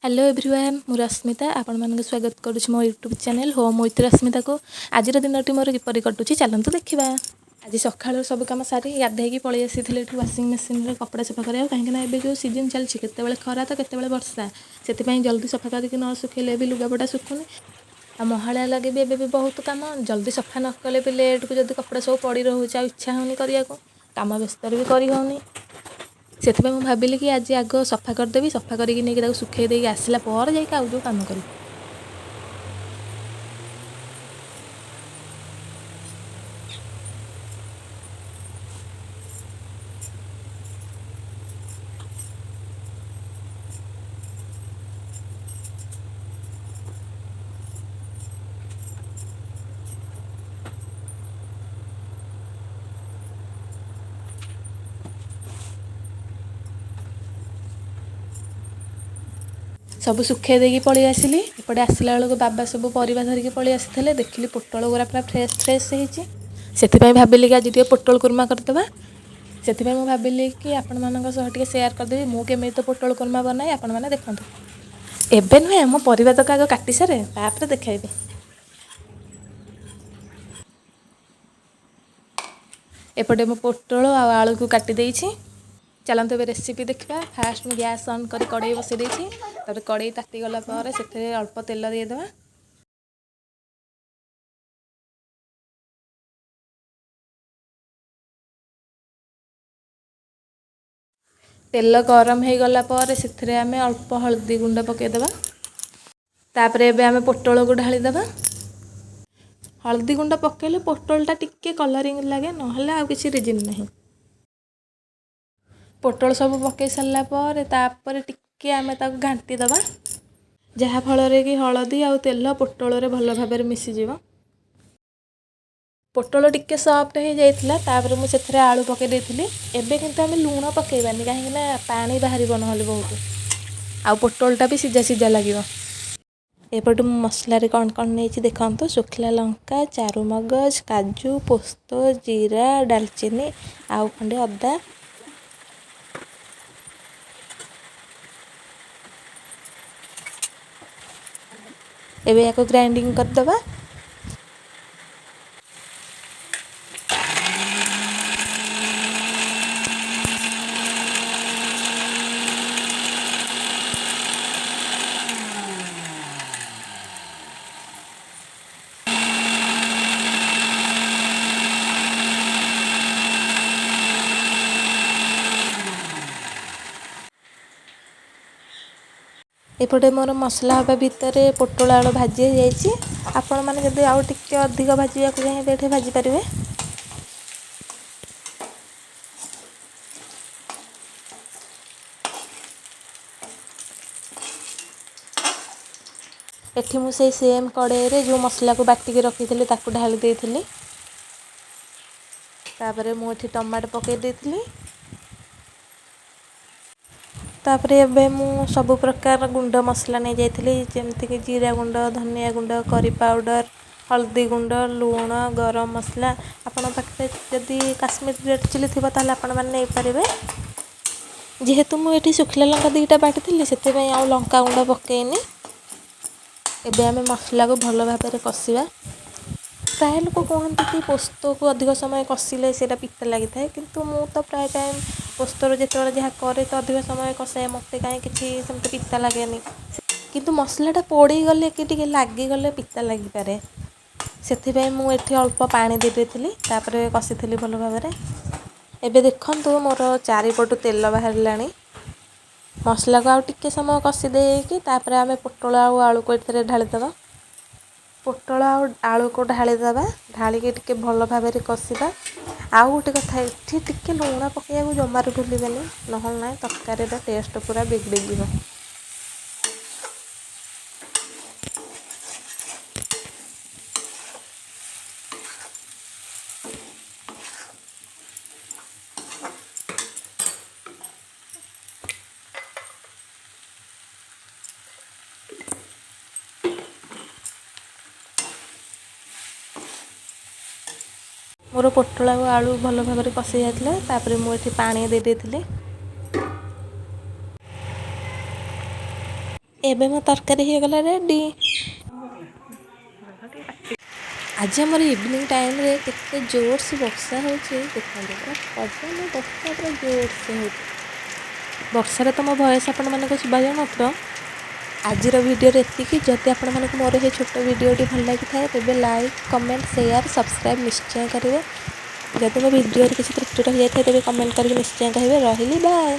Hello everyone, ମୁଁ ରଶ୍ମିତା ଆପଣମାନଙ୍କୁ ସ୍ୱାଗତ କରୁଛି ମୋ ୟୁଟ୍ୟୁବ୍ ଚ୍ୟାନେଲ୍ ହୋମ୍ ୱିଥ୍ ରଶ୍ମିତାକୁ। ଆଜିର ଦିନଟି ମୋର କିପରି କଟୁଛି, ଚାଲନ୍ତୁ ଦେଖିବା। ଆଜି ସକାଳୁ ସବୁ କାମ ସାରି ଗାଧେଇକି ପଳେଇ ଆସିଥିଲି ଏଠି ୱାସିଂ ମେସିନ୍ରେ କପଡ଼ା ସଫା କରିବାକୁ, କାହିଁକିନା ଏବେ ଯେଉଁ ସିଜନ୍ ଚାଲିଛି, କେତେବେଳେ ଖରା ତ କେତେବେଳେ ବର୍ଷା। ସେଥିପାଇଁ ଜଲ୍ଦି ସଫା କରିକି ନ ଶୁଖେଇଲେ ବି ଲୁଗାପଟା ଶୁଖୁନି। ଆଉ ମହାଳୟା ଲାଗି ବି ଏବେ ବି ବହୁତ କାମ। ଜଲ୍ଦି ସଫା ନ କଲେ ବି ଲେଟ୍କୁ ଯଦି କପଡ଼ା ସବୁ ପଡ଼ି ରହୁଛି, ଆଉ ଇଚ୍ଛା ହେଉନି କରିବାକୁ, କାମ ବ୍ୟସ୍ତରେ ବି କରି ହେଉନି। ସେଥିପାଇଁ ମୁଁ ଭାବିଲି କି ଆଜି ଆଗ ସଫା କରିଦେବି, ସଫା କରିକି ନେଇକି ତାକୁ ଶୁଖେଇ ଦେଇକି ଆସିଲା ପରେ ଯାଇକି ଆଉ ଯେଉଁ କାମ କରିବି। ସବୁ ଶୁଖେଇ ଦେଇକି ପଳେଇ ଆସିଲି। ଏପଟେ ଆସିଲା ବେଳକୁ ବାବା ସବୁ ପରିବା ଧରିକି ପଳେଇ ଆସିଥିଲେ। ଦେଖିଲି ପୋଟଳ ଗୁଡ଼ା ପୁରା ଫ୍ରେଶ୍ ଫ୍ରେଶ୍ ହେଇଛି। ସେଥିପାଇଁ ଭାବିଲି କି ଆଜି ଟିକେ ପୋଟଳ କୁର୍ମା କରିଦେବା। ସେଥିପାଇଁ ମୁଁ ଭାବିଲି କି ଆପଣମାନଙ୍କ ସହ ଟିକେ ସେୟାର କରିଦେବି ମୁଁ କେମିତି ତ ପୋଟଳ କୁର୍ମା ବନାଏ, ଆପଣମାନେ ଦେଖନ୍ତୁ। ଏବେ ନୁହେଁ, ମୁଁ ପରିବା ତକ ଆଗ କାଟି ସାରେ, ତାପରେ ଦେଖାଇବି। ଏପଟେ ମୁଁ ପୋଟଳ ଆଉ ଆଳୁକୁ କାଟି ଦେଇଛି। ଚାଲନ୍ତୁ ଏବେ ରେସିପି ଦେଖିବା। ଫାଷ୍ଟ ମୁଁ ଗ୍ୟାସ୍ ଅନ୍ କରି କଡ଼େଇ ବସାଇ ଦେଇଛି। ତାପରେ କଡ଼େଇ ତାତିଗଲା ପରେ ସେଥିରେ ଅଳ୍ପ ତେଲ ଦେଇଦେବା। ତେଲ ଗରମ ହେଇଗଲା ପରେ ସେଥିରେ ଆମେ ଅଳ୍ପ ହଳଦୀ ଗୁଣ୍ଡ ପକାଇଦେବା। ତାପରେ ଏବେ ଆମେ ପୋଟଳକୁ ଢାଳିଦେବା। ହଳଦୀ ଗୁଣ୍ଡ ପକାଇଲେ ପୋଟଳଟା ଟିକେ କଲରିଂ ଲାଗେ, ନହେଲେ ଆଉ କିଛି ରିଜିନ୍ ନାହିଁ। ପୋଟଳ ସବୁ ପକାଇ ସାରିଲା ପରେ ତାପରେ ଟିକେ ଆମେ ତାକୁ ଘାଣ୍ଟି ଦେବା, ଯାହାଫଳରେ କି ହଳଦୀ ଆଉ ତେଲ ପୋଟଳରେ ଭଲ ଭାବରେ ମିଶିଯିବ। ପୋଟଳ ଟିକେ ସଫ୍ଟ ହେଇଯାଇଥିଲା, ତାପରେ ମୁଁ ସେଥିରେ ଆଳୁ ପକାଇ ଦେଇଥିଲି। ଏବେ କିନ୍ତୁ ଆମେ ଲୁଣ ପକାଇବାନି, କାହିଁକିନା ପାଣି ବାହାରିବ ନହେଲେ ବହୁତ, ଆଉ ପୋଟଳଟା ବି ସିଝା ସିଝା ଲାଗିବ। ଏପଟେ ମୁଁ ମସଲାରେ କ'ଣ କ'ଣ ନେଇଛି ଦେଖନ୍ତୁ। ଶୁଖିଲା ଲଙ୍କା, ଚାରୁମଗଜ, କାଜୁ, ପୋସ୍ତ, ଜିରା, ଡାଲଚିନି ଆଉ ଖଣ୍ଡେ ଅଦା। ଏବେ ୟାକୁ ଗ୍ରାଇଣ୍ଡିଙ୍ଗ କରିଦେବା। ଏପଟେ ମୋର ମସଲା ହେବା ଭିତରେ ପୋଟଳ ଆଳୁ ଭାଜି ହେଇଯାଇଛି। ଆପଣମାନେ ଯଦି ଆଉ ଟିକେ ଅଧିକ ଭାଜିବାକୁ ଚାହିଁବେ, ଏଠି ଭାଜିପାରିବେ। ଏଠି ମୁଁ ସେଇ ସେମ୍ କଡ଼େଇରେ ଯେଉଁ ମସଲାକୁ ବାଟିକି ରଖିଥିଲି, ତାକୁ ଢାଳି ଦେଇଥିଲି। ତାପରେ ମୁଁ ଏଠି ଟମାଟୋ ପକାଇ ଦେଇଥିଲି। ତାପରେ ଏବେ ମୁଁ ସବୁ ପ୍ରକାର ଗୁଣ୍ଡ ମସଲା ନେଇଯାଇଥିଲି, ଯେମିତିକି ଜିରା ଗୁଣ୍ଡ, ଧନିଆ ଗୁଣ୍ଡ, କରି ପାଉଡ଼ର, ହଳଦୀ ଗୁଣ୍ଡ, ଲୁଣ, ଗରମ ମସଲା। ଆପଣଙ୍କ ପାଖରେ ଯଦି କାଶ୍ମୀର ରେଡ଼୍ ଚିଲି ଥିବ, ତାହେଲେ ଆପଣମାନେ ନେଇପାରିବେ। ଯେହେତୁ ମୁଁ ଏଠି ଶୁଖିଲା ଲଙ୍କା ଦୁଇଟା ବାଟିଥିଲି, ସେଥିପାଇଁ ଆଉ ଲଙ୍କା ଗୁଣ୍ଡ ପକାଇନି। ଏବେ ଆମେ ମସଲାକୁ ଭଲ ଭାବରେ କଷିବା। ପ୍ରାୟ ଲୋକ କୁହନ୍ତି କି ପୋସ୍ତକୁ ଅଧିକ ସମୟ କଷିଲେ ସେଇଟା ପିତା ଲାଗିଥାଏ, କିନ୍ତୁ ମୁଁ ତ ପ୍ରାୟ ଟାଇମ୍ ପୋସ୍ତର ଯେତେବେଳେ ଯାହା କରେ ତ ଅଧିକ ସମୟ କଷାଏ, ମୋତେ କାହିଁ କିଛି ସେମିତି ପିତା ଲାଗେନି। କିନ୍ତୁ ମସଲାଟା ପୋଡ଼ିଗଲେ କି ଟିକେ ଲାଗିଗଲେ ପିତା ଲାଗିପାରେ। ସେଥିପାଇଁ ମୁଁ ଏଠି ଅଳ୍ପ ପାଣି ଦେଇ ଦେଇଥିଲି, ତାପରେ କଷିଥିଲି ଭଲ ଭାବରେ। ଏବେ ଦେଖନ୍ତୁ, ମୋର ଚାରିପଟୁ ତେଲ ବାହାରିଲାଣି। ମସଲାକୁ ଆଉ ଟିକେ ସମୟ କଷି ଦେଇକି ତାପରେ ଆମେ ପୋଟଳ ଆଉ ଆଳୁକୁ ଏଥିରେ ଢାଳିଦେବା। ପୋଟଳ ଆଉ ଆଳୁକୁ ଢାଳିଦେବା, ଢାଳିକି ଟିକେ ଭଲ ଭାବରେ କଷିବା। ଆଉ ଗୋଟେ କଥା, ଏଠି ଟିକେ ଲୁଣ ପକାଇବାକୁ ଜମାରୁ ଭୁଲିବେନି, ନହେଲେ ନାହିଁ ତରକାରୀର ଟେଷ୍ଟ ପୁରା ବିଗିଡ଼ିଯିବ। ମୋର ପୋଟଳ ଆଉ ଆଳୁ ଭଲ ଭାବରେ କଷି ଯାଇଥିଲା। ତାପରେ ମୁଁ ଏଠି ପାଣି ଦେଇ ଦେଇଥିଲି। ଏବେ ମୋ ତରକାରୀ ହେଇଗଲା ରେଡ଼ି। ଆଜି ଆମର ଇଭିନିଂ ଟାଇମ୍ରେ କେତେ ଜୋରସେ ବର୍ଷା ହେଉଛି ଦେଖନ୍ତୁ। ପୁରା ପବନ, ବର୍ଷା ପୁରା ଜୋରସେ ହେଉଛି। ବର୍ଷାରେ ତ ମୋ ଭଏସ୍ ଆପଣମାନଙ୍କୁ ଶୁଭାଯାଉନଥିବ। ଆଜିର ଭିଡ଼ିଓରେ ଏତିକି। ଯଦି ଆପଣମାନଙ୍କୁ ମୋର ଏହି ଛୋଟ ଭିଡ଼ିଓଟି ଭଲ ଲାଗିଥାଏ, ତେବେ ଲାଇକ୍, କମେଣ୍ଟ, ସେୟାର, ସବସ୍କ୍ରାଇବ୍ ନିଶ୍ଚୟ କରିବେ। ଯଦି ମୋ ଭିଡ଼ିଓରେ କିଛି ତ୍ରୁଟି ରହିଯାଇଥାଏ, ତେବେ କମେଣ୍ଟ କରିକି ନିଶ୍ଚୟ କହିବେ। ରହିଲି, ବାଏ।